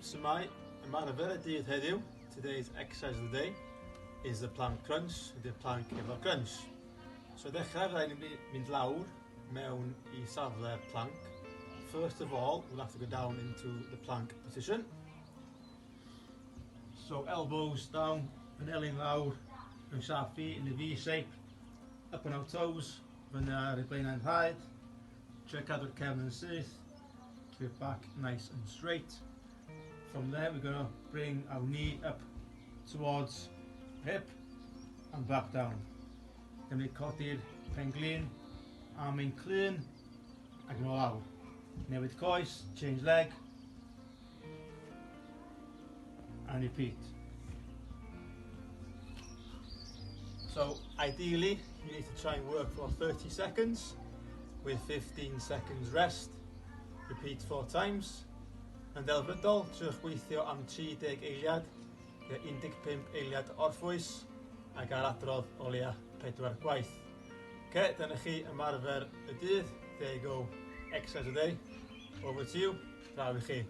Shwmae, ymarfer y dydd heddiw, today's exercise of the day, is the plank crunch, ydy'r plank efo crunch. So i ddechrau, rhaid ni mynd lawr mewn i safle plank. First of all, we'll have to go down into the plank position. So elbows down, penelin lawr, mewn siâp V, in the V shape, up on our toes, fyny ar y blaenau'n rhaid, trio cadw'r cefn yn syth, keep it back nice and straight. From there we're going to bring our knee up towards hip and back down. Gymryd codi'r pen glin, arm in clun ac yn ôl lawr. Newid coes, change leg and repeat. So ideally you need to try and work for 30 seconds with 15 seconds rest. Repeat four times. Yn ddelfrydol, triwch weithio am 30 eiliad, gyda 15 eiliad orffwys ac ailadrodd o leia pedwar gwaith. Okay, dyna chi ymarfer y dydd. There you go. Exercise of the day. Over to you. Draw i chi.